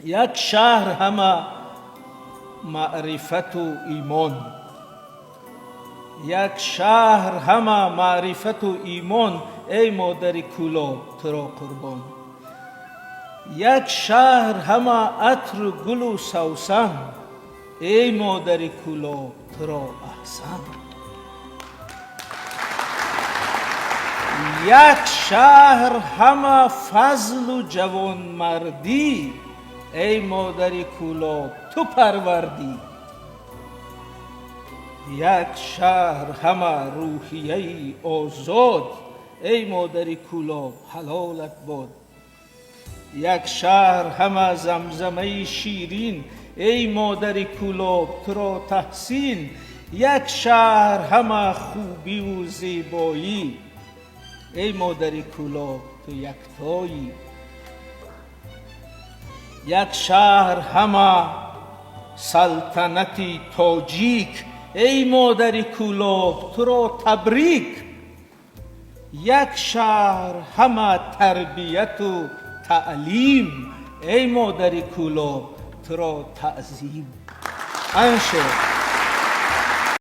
Як шаҳр ҳама маърифату имон, як шаҳр ҳама маърифату имон, эй модари Кӯлоб, туро қурбон. Як шаҳр ҳама атру гулу савсан, эй модари Кӯлоб, туро аҳсан. Як шаҳр ҳама фазлу ҷавонмардӣ, эй модари Кӯлоб, ту парвардӣ. Як шаҳр ҳама рӯҳияи озод, эй модари Кӯлоб, ҳалолат бод. Як шаҳр ҳама замзамаи ширин, эй модари Кӯлоб, туро таҳсин. Як шаҳр ҳама хубиву зебоӣ, эй модари Кӯлоб, ту яктоӣ. Як шаҳр ҳама салтанати тоҷик, эй модари Кӯлоб, туро табрик. Як шаҳр ҳама тарбияту таълим, эй модари Кӯлоб, туро таъзим. Ан шеър.